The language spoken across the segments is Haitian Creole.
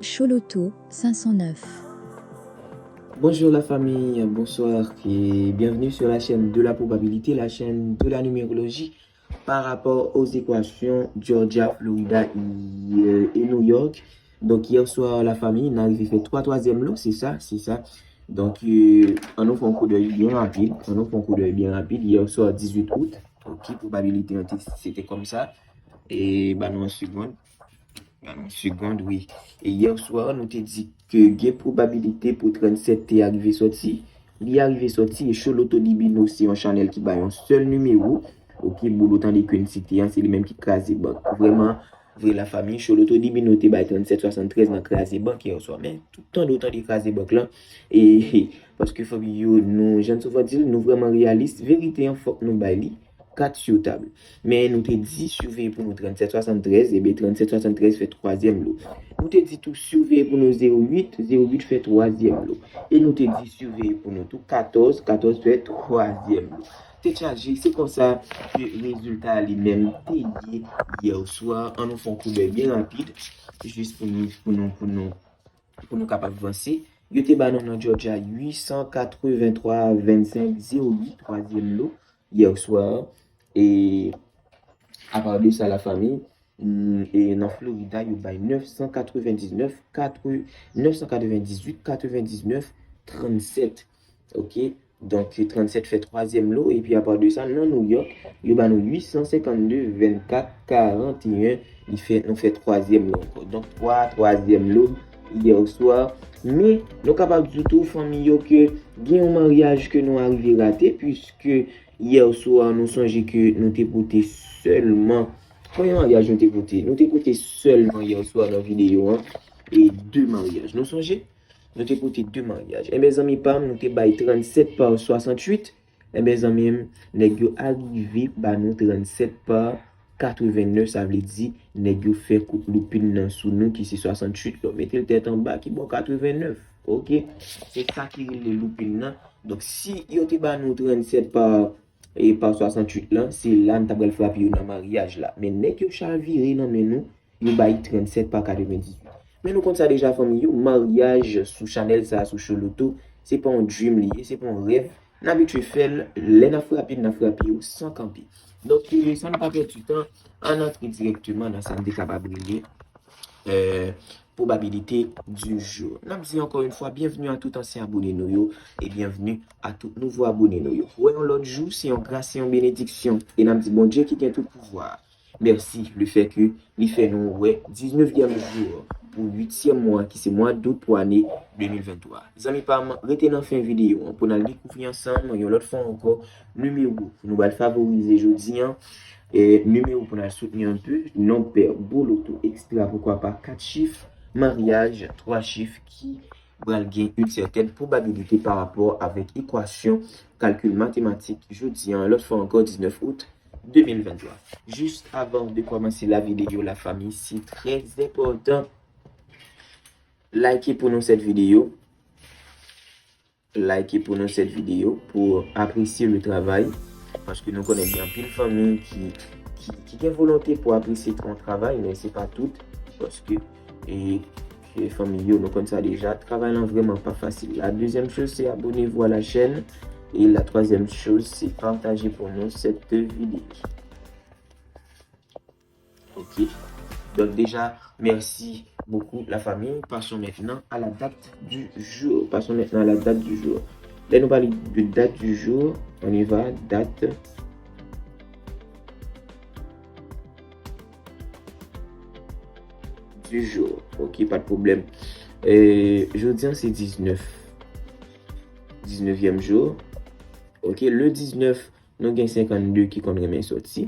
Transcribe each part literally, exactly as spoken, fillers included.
Choloto cinq cent neuf. Bonjour la famille, bonsoir et bienvenue sur la chaîne de la probabilité, la chaîne de la numérologie par rapport aux équations Georgia, Florida et, euh, et New York. Donk yè swa la fanmi, n arive fè twa twazyèm lo, se sa, se sa. Donk, euh, ann nou fè yon koudèy byen rapid, ann nou fè yon koudèy byen rapid. Yè swa dizuit out, ok, probabilité an te, se te kòmsa. E ba nou yon segond. Ba nou yon segond, wi. E yè swa, nou te di ke gen probabilité pou trannsèt te arive sòti. Li arive sòti, e Choloto Dibino se yon chanèl ki bay yon sèl nimewo. Ok, boulo tande ke n site an, se li menm ki kraze bank. Vrèman, vre la fanmi, Choloto Dibino te bay trannsèt swasanntrèz nan kraze bank yè swa. Men, tout tande w tande kraze bank lan. E, paske fanmi yo, nou, jan n souvan di l, nou vrèman reyalis. Verite an, fòk nou bay li kat sou tab. Men nou te di siveye pou nou trannsèt swasanntrèz, ebyen trannsèt swasanntrèz fè twazyèm lo. Nou te di tou siveye pou nou zewo uit, zewo uit fè twazyèm lo. E nou te di siveye pou nou tou katòz, katòz fè twazyèm lo. Tèt chaje, se konsa ke rezilta a li menm te ye yè swa. Ann nou fè yon koudèy byen rapid, jis pou nou, pou nou, pou nou, pou nou kapab vanse. Yo te ba nou nan Georgia uit san katrevenntwa vennsenk zewo uit, twazyèm lo, yè swa. E apa de sa, la fanmi, mm, e nan Florida, yo bay nèf san katrevendiznèf, katre-, nèf san katrevendizuit, katrevendiznèf, trannsèt. Ok? Donk, trannsèt fè twazyèm lo, epi apa de sa, nan New York, yo ba nou uit san senkannde vennkat karanteyen, li fè, nou fè twazyèm lo ankò. Donk, twa twazyèm lo yè swa. Men, nou kapab di tou, fanmi yo, ke gen yon maryaj ke nou arive rate, piske yè swa, nou sonje ke nou te pote sèlman, konbyen maryaj nou te pote? Nou te pote sèlman yè swa nan videyo an, e de maryaj. Nou sonje? Nou te pote de maryaj. Enben, zanmi pa m, nou te bay trannsèt pa swasantuit. Enben, zanmi m, nèg yo arive ba nou trannsèt pa katrevennèf, sa vle di, nèg yo fè kout loupin nan sou nou ki se swasantuit lo. Mete l tèt anba ki bò katrevennèf. Ok? Se sa ki rele loupin nan. Donk, si yo te ba nou trannsèt pa, e pa swasantuit lan, se la n ta pral frape yo nan maryaj la. Men nèg yo chavire nan men nou, yo bay trannsèt pa katrevendizuit. Men nou konn sa deja, fanmi yo, maryaj sou chanèl sa, sou Choloto, se pa yon dream li ye, se pa yon rèv. N abitye fè l, lè n ap frape, n ap frape yo san kanpe. Donk, e, san nou pa pèdi tan, ann antre dirèkteman nan sa n te kapab rele, e, probabilité du jour. N ap di ankò yon fwa, bienvenue à tout ansyen abone nou yo, e bienvenue à tout nouvo abone nou yo. Wè yon lòt jou, se yon gras, se yon benediksyon. E n ap di Bondye ki gen tout pouvwa. Mèsi, lefètke li fè nou wè diznèvyèm jou pou uityèm mwa, ki se mwa dout pou ane de mil venntwa. Zanmi pa m, rete nan fen videyo an pou n al dekouvri ansanm yon lòt fwa ankò nimewo pou nou pral favorize jodi an. E nimewo pou n al soutni anpe, nonpè, bouloto, ekstra, poukwa pa, kat chif, maryaj, twa chif ki pral gen yon sètèn probabilite pa rapò avèk ekwasyon kalkil matematik jodi an, lòt fwa ankò, diznèf out de mil venntwa. Jis avan de kòmanse la videyo, la fanmi, se trè enpòtan, like pou nou sèt videyo. Like pou nou sèt videyo pou apresye le travay. Paske nou konnen gen anpil fanmi ki, ki, ki gen volonte pou apresye yon travay, men se pa tout. Paske, e, e fanmi yo, nou konn sa deja, travay lan vrèman pa fasil. La deuxième chose, c'est abonnez-vous à la chaîne. Et la troisième chose, c'est partager pour nous cette vidéo. Ok. Donc déjà, merci beaucoup la famille. Passons maintenant à la date du jour. Passons maintenant à la date du jour. Lè nou pale de date du jour, on y va, date du jour. Ok, pa de pwoblèm. Euh, jodi an se diznèf. Diznèvyèm jou. Ok, le diznèf, nou gen senkannde ki konn renmen sòti.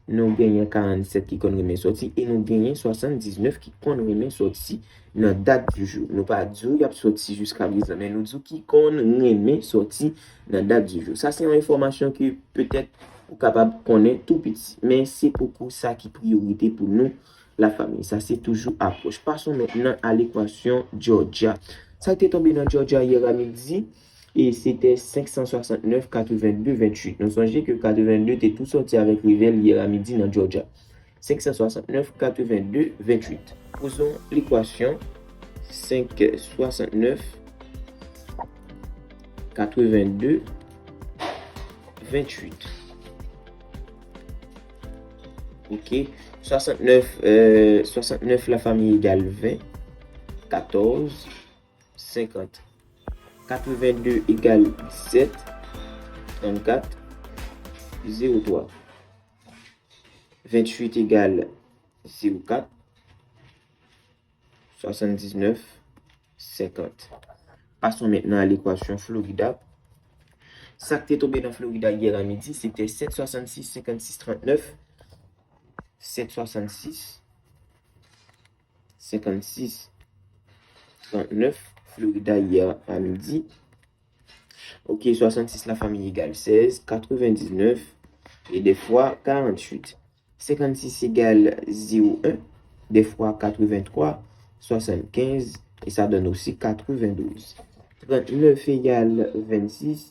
Nou genyen karannsèt ki konn renmen sòti. E nou genyen swasanndiznèf ki konn renmen sòti nan dat di jou. Nou pa di w y ap sòti jiska prezan, men nou di w ki konn renmen sòti nan dat di jou. Sa se yon enfòmasyon ke petèt ou kapab konnen tou piti, men se poko sa ki priyorite pou nou, la famille. Sa se toujou apwòch. Passons maintenant à l'équation Georgia. Sa ki te tonbe nan Georgia yè a midi, e se te senk san swasantnèf katrevenndde venntuit. Nou sonje ke katrevenndde te tou sòti avèk revè l yè a midi nan Georgia. Senk san swasantnèf katrevenndde venntuit. Posons l'équation. senk swasantnèf, katrevenndè, venntuit. Ok. Swasantnèf, euh, swasantnèf la fanmi egal ven, katòz, senkant. Katrevenndè egal disèt, trannkat, zewo twa. Venntuit egal zewo kat, swasanndiznèf, senkant. Passons maintenant à l'équation Florida. Sa k te tonbe nan Florida yè a midi, se te sèt swasannsis, senkannsis, trannèf. Sèt swasannsis, senkannsis, trannèf, Florida yè a midi. Ok, swasannsis la fanmi egal sèz, katrevendiznèf, e de fwa karanntuit. Senkannsis egal zewo en, de fwa katrevenntwa, swasannkenz, e sa donn osi katrevendouz. Trannèf egal vennsis,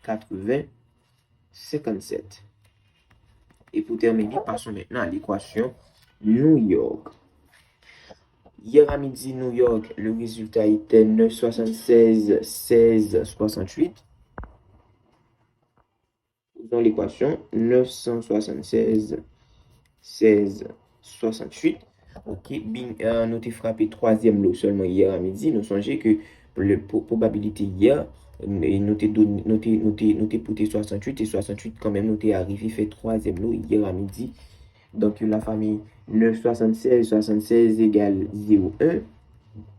katreven, senkannsèt. E pou tèmine, passons maintenant à l'équation New York. Hier à midi, New York, le résultat était neuf soixante-seize, seize soixante-huit. Posons l'équation, neuf cent soixante-seize, seize soixante-huit. Ok, bing, euh, nou te frape twazyèm lo sèlman yè a midi. Nou sonje ke le, po-, pwobabilite yè, e nou te, don-, nou te, nou te, nou te pote swasanntuit, e swasanntuit kanmenm nou te arive fè twazyèm lo yè a midi. Donk, la fanmi, nèf swasanntsèz, swasanntsèz egal zewo en,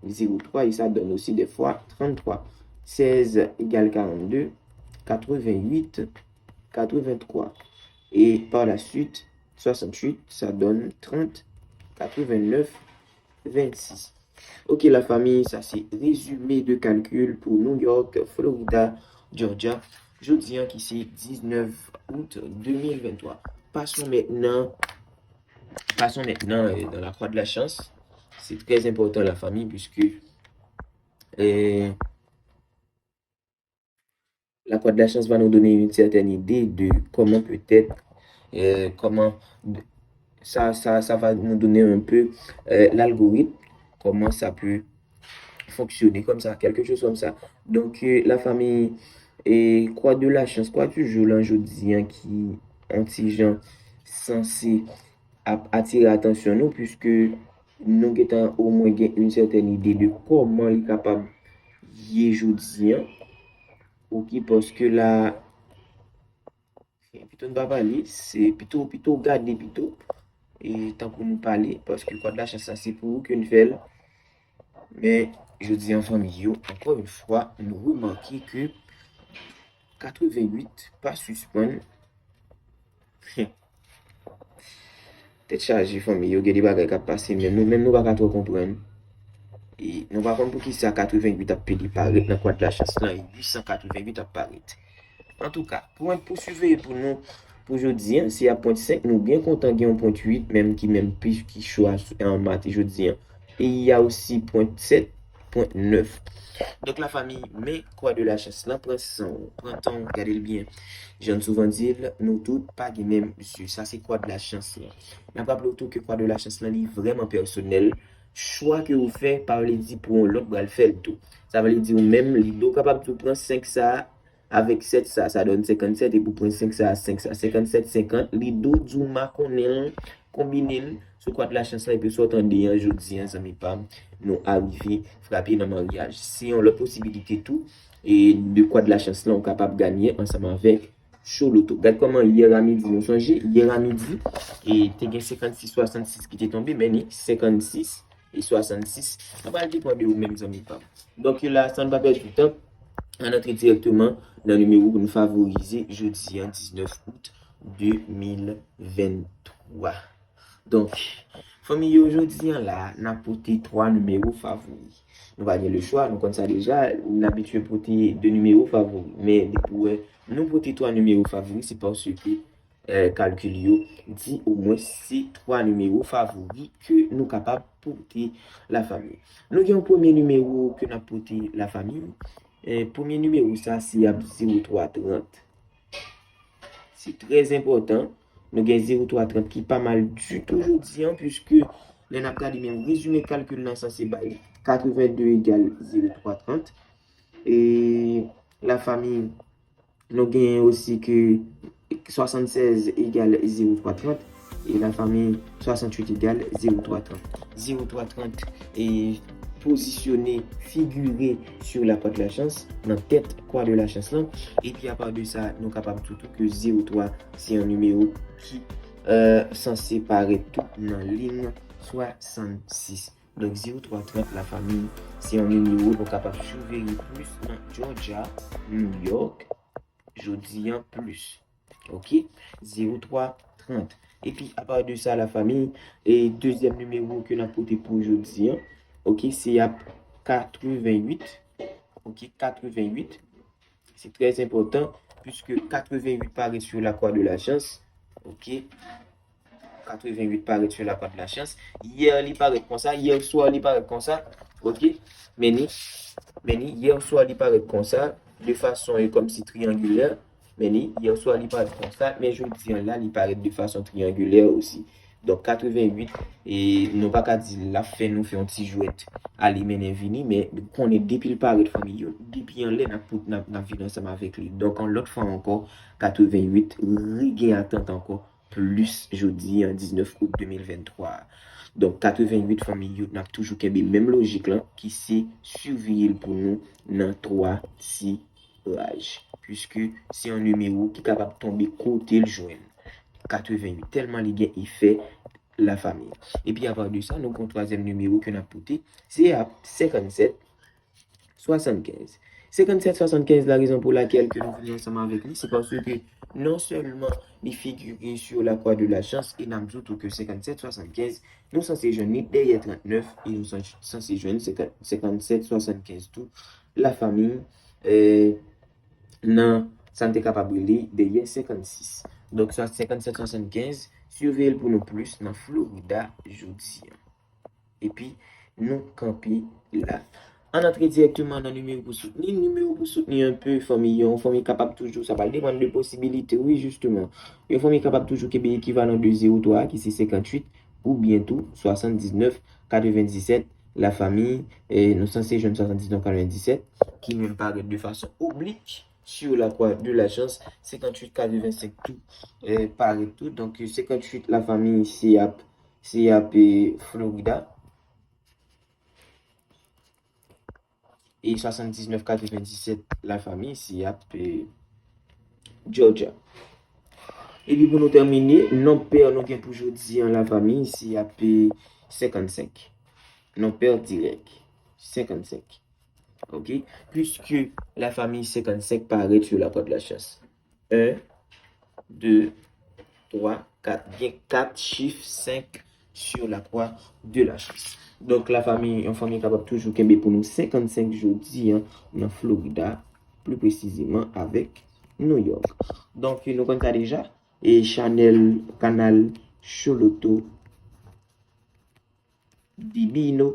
zewo twa, e sa donn osi de fwa tranntwa. Sèz egal karannde, katrevenwit, katrevenntwa. E pa la swit, swasanntuit, sa donn trant, katrevennèf, vennsis. Ok, la fanmi, sa se rezime de kalkil pou New York, Florida, Georgia, jodi an ki se diznèf out de mil venntwa. Passons maintenant, passons maintenant, euh, dans la croix de la chance. C'est très important, la famille, puisque, euh, la croix de la chance va nous donner une certaine idée de comment peut-être, euh, comment ça, ça, ça va nous donner un peu, euh, l'algorithme, comment ça peut fonctionner comme ça, quelque chose comme ça. Donc, euh, la famille, et croix de la chance, croix du jour, là, je dis, hein, qui, un petit genre, censé ap atire atansyon nou, puiske nou gentan omwen gen yon sètèn ide de kòman li kapab ye jodi an. Ok, paske la, pito n pa pale, se pito, pito gade pito, e tankou nou pale, paske kwa de la chans la, se pou ou ke n fè l. Men, jodi an, fanmi yo, ankò yon fwa, nou remake ke katrevenwit pa sispann Tèt chaje, fanmi yo, gen de bagay k ap pase, men nou menm nou pa ka twò konprann. E nou pa konn poukisa katrevenwit ap pede parèt nan kwa de la chans lan, e uit san katrevenwit ap parèt. Antouka, pwent pou siveye pou nou, pou jodi an, se ap pwent senk, nou byen kontan gen yon pwent uit, menm ki menm pi, ki cho a, an mat jodi an. E y a osi pwent sèt, pwent nèf. Donk, la fanmi, men kwa de la chans lan, pran san w, pran tan w, gade l byen. Jan n souvan di l, nou tout pa gen menm zye. Sa se kwa de la chans lan. N ap raple w tou ke kwa de la chans lan, li vrèman pèsonèl. Chwa ke ou fè, pa vle di pou yon lòt pral fè l tou. Sa vle di ou menm, lide w kapab tou pran senk sa a, avèk sèt sa, sa donn senkannsèt, epi w pran senk sa, senk sa, senkannsèt, senkant, lide w di w makonnen l, konbine l sou kwa de la chans la, epi sa w tande an jodi an, zanmi pa m, nou arive frape nan maryaj. Se yon lòt posibilite tou, e de kwa de la chans lan, ou kapab genyen ansanm avèk cho loto. Gad kòman yè a midi, nou sonje, yè a midi, e te gen senkannsis swasannsis ki te tonbe, men ni senkannsis e swasannsis. Sa pral depann de ou menm, zanmi pa m. Donk, la, san n pa pèdi tan, ann antre dirèkteman nan nimewo pou n favorize jodi an, diznèf out de mil venntwa. Donk, fanmi yo, jodi an la, n ap pote twa nimewo favori. Nou pa gen lechwa, nou konn sa deja, n abitye pote de nimewo favori. Men, depi w wè nou pote twa nimewo favori, se paske eh, kalkil yo di omwen se twa nimewo favori ke nou kapab pote, la fanmi. Nou gen yon premye nimewo ke n ap pote, la fanmi. Eh, premye nimewo sa se ap zewo twa trant. Se trè enpòtan. Nou gen zewo twa trant ki pa mal ditou jodi an, puiske Lè n ap gade menm rezime kalkil lan sanse bay katreven de egal zewo twa trant. E lafanmi, nou genyen osi ke swasannsèz egal zewo twa trant. E lafanmi, swasanntuit egal zewo twa trant. Zewo twa trant e pozisyone, figire sur la croix de la chance, nan tèt kwa de la chans lan. Epi apa de sa, nou kapab di tou ke zewo twa se yon nimewo ki euh, sanse parèt tou nan liy swasannsis. Donk, zewo twa trant, lafanmi, se yon nimewo nou kapab siveye plis nan Georgia, New York, jodi an plis. Ok? Zewo twa trant. Epi, apa de sa, lafanmi, e dezyèm nimewo ke n ap pote pou jodi an, ok, se ap katreven uit. Ok, katreven uit. Se trè enpòtan, puiske katreven uit parèt sur la croix de la chance. Ok? Katreven uit parèt sur la croix de la chance. Yè li parèt konsa, yè swa li parèt konsa. Ok? Men ni, men ni, yè swa li parèt konsa, de fason e kòmsi triyangilè. Men ni, yè swa li parèt konsa, men jodi an la, li parèt de fason triyangilè osi. Donk, katreven uit, e nou pa ka di l ap fè nou fè yon ti jwèt ale mennen vini, men konnen depi l parèt fanmi yo, depi anlè n ap, n ap, n ap vin ansanm avèk li. Donk, yon lòt fwa ankò, katreven uit, regen atant ankò plis jodi an diznèf out de mil venntwa a. Donk, katreven uit fanmi yo, n ap toujou kenbe menm lojik lan, ki se siveye l pou nou nan twa tiraj. Puiske se yon nimewo ki kapab tonbe kote l jwenn. Katreven uit, tèlman li gen efè, lafanmi. Epi apa de sa, nou gen yon twazyèm nimewo ke n ap pote, se ap senkannsèt swasannkenz. Senkannsèt swasannkenz, la rezon pou lakèl ke nou vini ansanm avèk li, se paske non sèlman li figire sur la croix de la chance, e n ap di w tou ke senkannsèt swasannkenz, nou sanse jwenn li dèyè trannèf, e nou san-, sanse jwenn senkann-, senkannsèt swasannkenz tou, lafanmi, e nan sa n te kapab rele dèyè senkannsèt. Donk, sa senkannsèt swasannkenz, siveye l pou nou plis nan Florida jodi an. Epi, nou kanpe la. Ann antre dirèkteman nan nimewo pou soutni. Nimewo pou soutni enpe fanmi yo. Yon fanmi kapab toujou, sa pral depann de posibilite, wi, jisteman. Yon fanmi kapab toujou kenbe ekivalan de zewo twa a, ki se senkantuit, oubyen tou swasanndiznèf katrevendisèt, lafanmi, e nou sanse jwenn swasanndiznèf katrevendisèt, ki menm parèt de fason oblik sur la croix de la chance, senkantuit katrevensenk tou, e parèt tou. Donk, senkantuit, lafanmi, se ap, se ap, e, Florida. E swasanndiznèf katrevendisèt, lafanmi, se ap, e, Georgia. Epi pou nou tèmine, nonb pè nou gen pou jodi an, lafanmi, se ap, e, senkannsenk. Nonb pè dirèk, senkannsenk. Ok? Puiske lafanmi, senkannsenk parèt sur la croix de la chance. En, de, twa, kat. Gen kat chif senk sur la croix de la chance. Donk, lafanmi, yon fanmi kapab toujou kenbe pou nou senkannsenk jodi an nan Florida, pli presizeman avèk New York. Donk, nou konn sa deja. E chanèl, kanal Choloto Divino,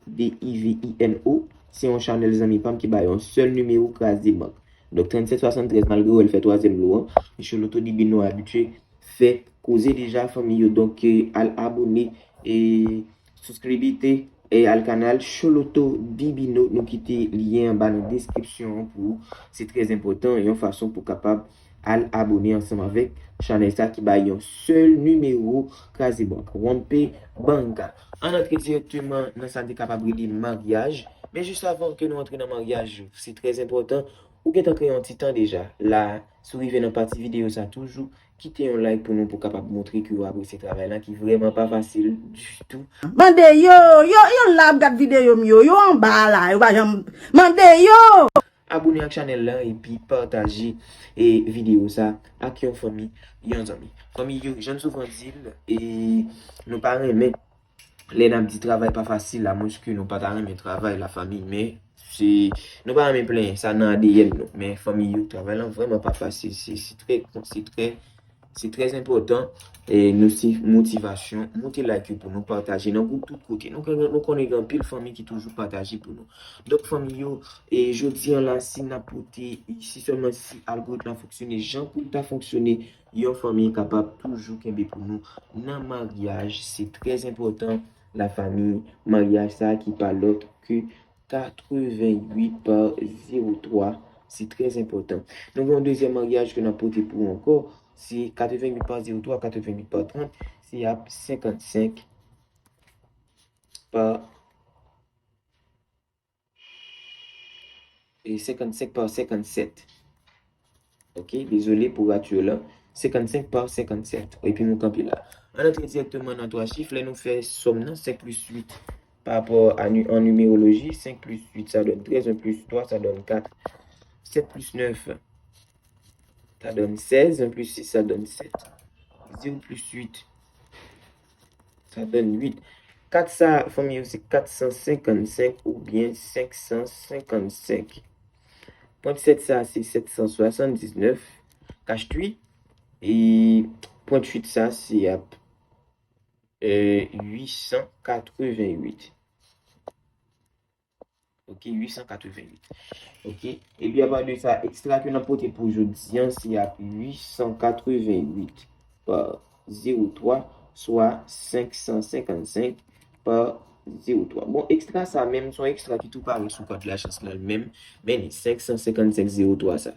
D I V I N O, se yon chanèl zanmi pa m ki bay yon sèl nimewo kraze bank. Donk, trannsèt swasanntrèz, malgre w wè l fè twazyèm lo an, Choloto Divino abitye fè koze deja, fanmi yo. Donk, e, al abone, e, subscribe, e, al kanal Choloto Divino. Nou kite lyen anba nan deskripsyon an pou ou. Se trè enpòtan, yon fason pou kapab al abone ansanm avèk chanèl sa ki bay yon sèl nimewo kraze bank, Rompe Banca. Ann antre dirèkteman nan sa n te kapab rele maryaj. Men jis avan ke nou antre nan maryaj, se trè enpòtan, ou gentan kreye yon ti tan deja. La, si w rive nan pati videyo sa toujou, kite yon like pou nou pou kapab montre ke w apresye travay la ki vrèman pa fasil ditou. Mande yo, yo, yo la ap gad videyo m yo, yo anba la, yo pa janm mande yo. Abone ak chanèl la epi pataje, e, videyo sa ak yon fanmi, yon zanmi. Fanmi yo, jan n souvan di l, e, nou pa renmen lè n ap di travay pa fasil, amwenske nou pa ta renmen travay, lafanmi, men se, nou pa renmen plenyen, sa nan A D N nou. Men fanmi yo, travay lan vrèman pa fasil, se, se trè, se trè, se trè enpòtan, e nou se motivasyon, moute like yo pou nou, pataje nan gwoup tout kote. Nou konnen, nou konnen gen anpil fanmi ki toujou pataje pou nou. Donk, fanmi yo, e jodi an la, si n ap pote, si sèlman si algoritm la fonksyone jan pou l ta fonksyone, yon fanmi kapab toujou kenbe pou nou nan maryaj. Se trè enpòtan, lafanmi, maryaj sa a ki pa lòt ke katreventuit pa zewo twa. Se trè enpòtan. Nou gen yon dezyèm maryaj ke n ap pote pou ou ankò. Se katreventuit pa zewo twa, katreventuit pa trant. Se ap senkannsenk pa e senkannsenk pa senkannsèt. Ok, dezole pou rati yo la. Senkannsenk pa senkannsèt. Epi nou kanpe la. Ann antre dirèkteman nan twa chif. Lè nou fè sòm nan, senk plis uit pa rapò a ni- an nimeroloji, senk plis uit sa donn trèz, un plis twa sa donn kat, sèt plis nèf sa donn sèz, un plis sis sa donn sèt. Zewo plis uit sa donn uit. Kat sa, fanmi yo, se kat san senkannsenk oubyen senk san senkannsenk. Pwent sèt sa, se sèt san swasanndiznèf. Kach twi. E pwent uit sa, se ap, e, uit san katreventuit. Ok, uit san katreventuit. Ok, epi apa de sa, ekstra ke n ap pote pou jodi an, se ap uit san katreventuit pa zewo twa, swa senk san senkannsenk pa zewo twa. Bon, ekstra sa menm, se yon ekstra ki tou parèt sou kwad lachans lan menm, men li senk san senkannsenk zewo twa sa.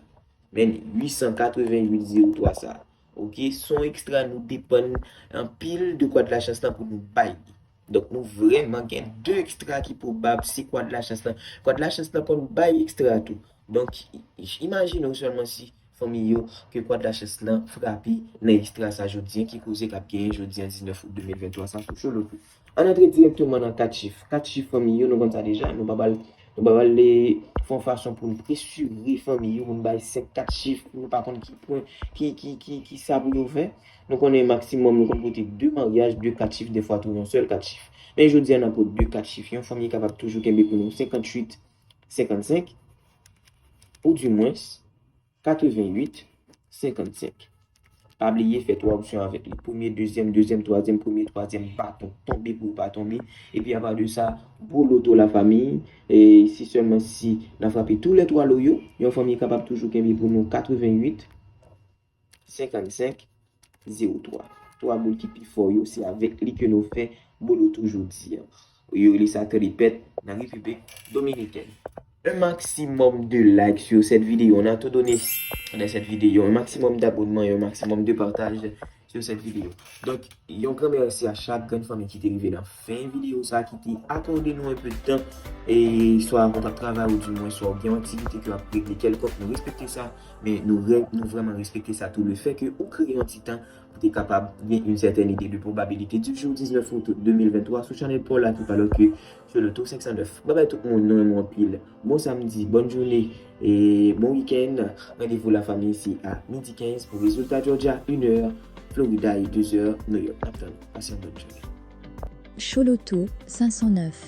Men li uit san katreventuit zewo twa sa. Ok, se yon ekstra nou depann anpil de kwad lachans lan pou nou bay li. Donk, nou vrèman gen de ekstra ki pwobab si kwad lachans lan. Kwad lachans lan konn bay ekstra tou. Donk, i- imajine w sèlman si fanmi yo ke kwad lachans lan frape nan ekstra sa jodi an ki koze k ap genyen jodi an diznèf out de mil venntwa sa sou Choloto. Ann antre dirèkteman nan kat chif. Kat chif fanmi yo, nou konn sa deja, nou pa pral, nou pa pral, e, fè yon fason pou n presire fanmi yo, pou n bay senk kat chif, nou pa konn ki pwen, ki, ki, ki, ki sa pou yo fè. Nou konnen maksimòm, nou konn pote de maryaj, de kat chif, dèfwa tou yon sèl kat chif. Men jodi a, n ap pote de kat chif. Yon fanmi kapab toujou kenbe pou nou senkanntuit senkannsenk, ou dimwens, katreventuit senkannsenk. Pa bliye fè twa opsyon avèk li. Premye, dezyèm, dezyèm, twazyèm, premye, twazyèm, baton. Tonbe pou ou pa tonbe. Epi apa de sa, gwo loto lafanmi. E si sèlman si n a frape tou lè twa lo yo, yon fanmi kapab toujou kenbe pou nou katreventuit senkannsenk zewo twa. Twa boul ki pi fò yo, se avèk li ke nou fè bolo tou jodi an. Yo rele sa tripèt nan Repiblik Dominikèn. Un maximum de likes sur cette vidéo. On a tout donné dans cette vidéo. Un maximum d'abonnements et un maximum de partages sur cette vidéo. Donk, yon gran mèsi a chak grenn fanmi ki te rive nan fen videyo sa, ki te akòde nou enpe de tan, e swa kontak travay ou dimwen swa ou gen yon aktivite ke w ap regle kèlkonk, nou respekte sa, men nou, re, nou vrèman respekte sa tou, le fè ke ou kreye yon ti tan pou te kapab gen yon sètèn ide de probabilite du jour diznèf out de mil venntwa sou chanèl pa w la ki pa lòt ke Choloto senk san nèf. Babay tout moun, nou renmen anpil. Bon samdi, bòn jounen e bon wikenn. Randevou lafanmi se a midi kenz pou rezilta Georgia, inè Florida e dezè New York. N ap tann nou. Pase yon bòn jounen. Choloto senk san nèf.